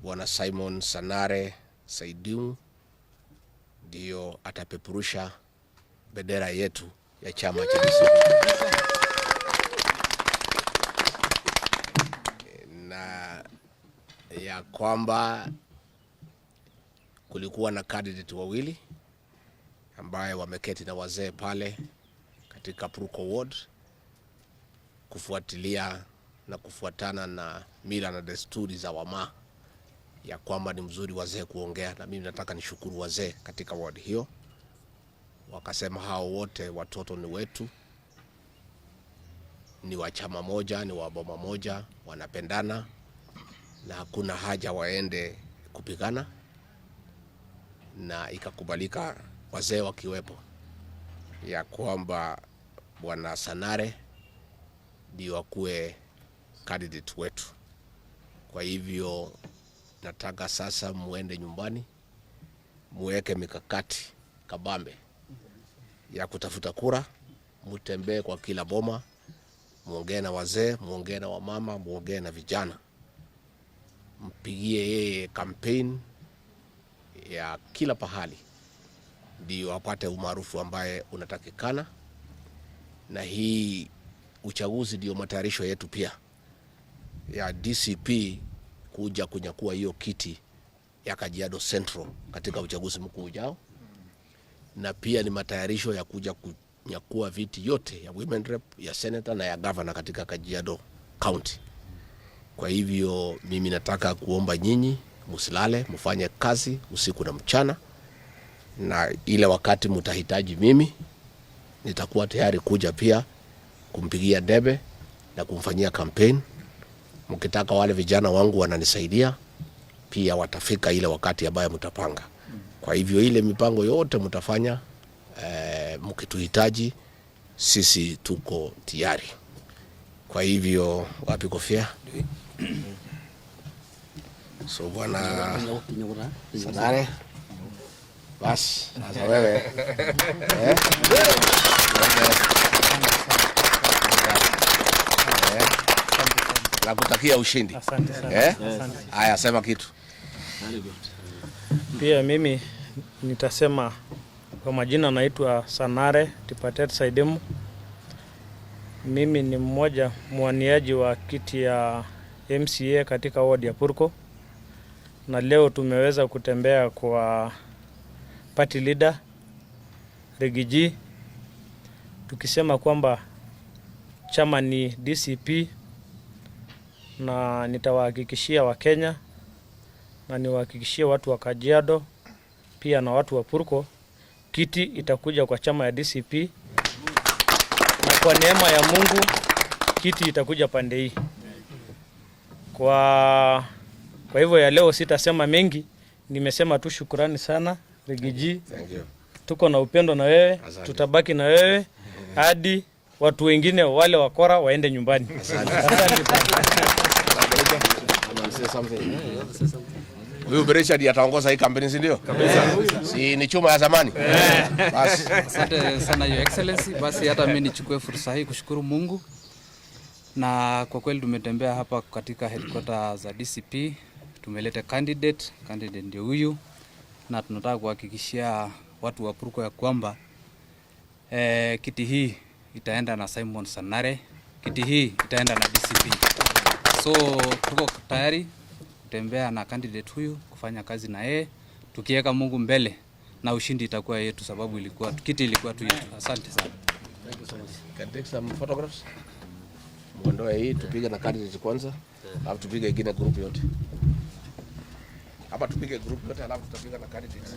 Bwana Simon Sanare Saidimu ndio atapeperusha bendera yetu ya chama cha DCP. Na ya kwamba kulikuwa na candidate wawili ambaye wameketi na wazee pale katika Purko Ward kufuatilia na kufuatana na mila na desturi za Wamaa ya kwamba ni mzuri wazee kuongea, na mimi nataka nishukuru wazee katika ward hiyo. Wakasema hao wote watoto ni wetu, ni wa chama moja, ni wa boma moja, wanapendana na hakuna haja waende kupigana, na ikakubalika wazee wakiwepo, ya kwamba Bwana Sanare ndio akuwe candidate wetu. Kwa hivyo nataka sasa muende nyumbani muweke mikakati kabambe ya kutafuta kura, mutembee kwa kila boma, muongee na wazee, muongee na wamama, muongee na vijana, mpigie yeye campaign ya kila pahali, ndio apate umaarufu ambaye unatakikana. Na hii uchaguzi ndio matayarisho yetu pia ya DCP kuja kunyakua hiyo kiti ya Kajiado Central katika uchaguzi mkuu ujao, na pia ni matayarisho ya kuja kunyakua viti yote ya women rep, ya senator na ya governor katika Kajiado County. Kwa hivyo mimi nataka kuomba nyinyi msilale, mfanye kazi usiku na mchana, na ile wakati mtahitaji mimi nitakuwa tayari kuja pia kumpigia debe na kumfanyia campaign. Mkitaka wale vijana wangu wananisaidia pia, watafika ile wakati ambayo mtapanga. Kwa hivyo ile mipango yote mtafanya, mkituhitaji sisi tuko tayari. Kwa hivyo wapi kofia? So Bwana Sanare, basi sasa wewe eh? Nakutakia ushindi. Asante sana. Eh? Haya, sema kitu. Pia mimi nitasema kwa majina, naitwa Sanare Tipatet Saidimu. Mimi ni mmoja mwaniaji wa kiti ya MCA katika ward ya Purko, na leo tumeweza kutembea kwa party leader Riggy G, tukisema kwamba chama ni DCP, na nitawahakikishia Wakenya na niwahakikishie watu wa Kajiado pia na watu wa Purko, kiti itakuja kwa chama ya DCP, na kwa neema ya Mungu kiti itakuja pande hii. Kwa hivyo ya leo sitasema mengi, nimesema tu shukurani sana Riggy G. Thank you. Tuko na upendo na wewe, Asante. Tutabaki na wewe hadi watu wengine wale wakora waende nyumbani. Asante. Asante sana. Say something. Huyu Richard ataongoza hii kampeni, si ndio? Kabisa. Si ni chuma ya zamani? Basi. Asante sana, Your Excellency. Basi hata mimi nichukue fursa hii kushukuru Mungu, na kwa kweli tumetembea hapa katika headquarter za DCP, tumeleta candidate, candidate ndio huyu, na tunataka kuhakikishia watu wa Purko ya kwamba kiti hii itaenda na Simon Sanare, kiti hii itaenda na DCP. So tuko tayari kutembea na candidate huyu, kufanya kazi na yeye, tukiweka Mungu mbele na ushindi itakuwa yetu, sababu ilikuwa kiti ilikuwa tu yetu. Asante sana. Can take some photographs. Muondoe hii tupige na candidate kwanza, alafu tupige ingine group yote. Hapa tupige group yote alafu tutapiga na candidates.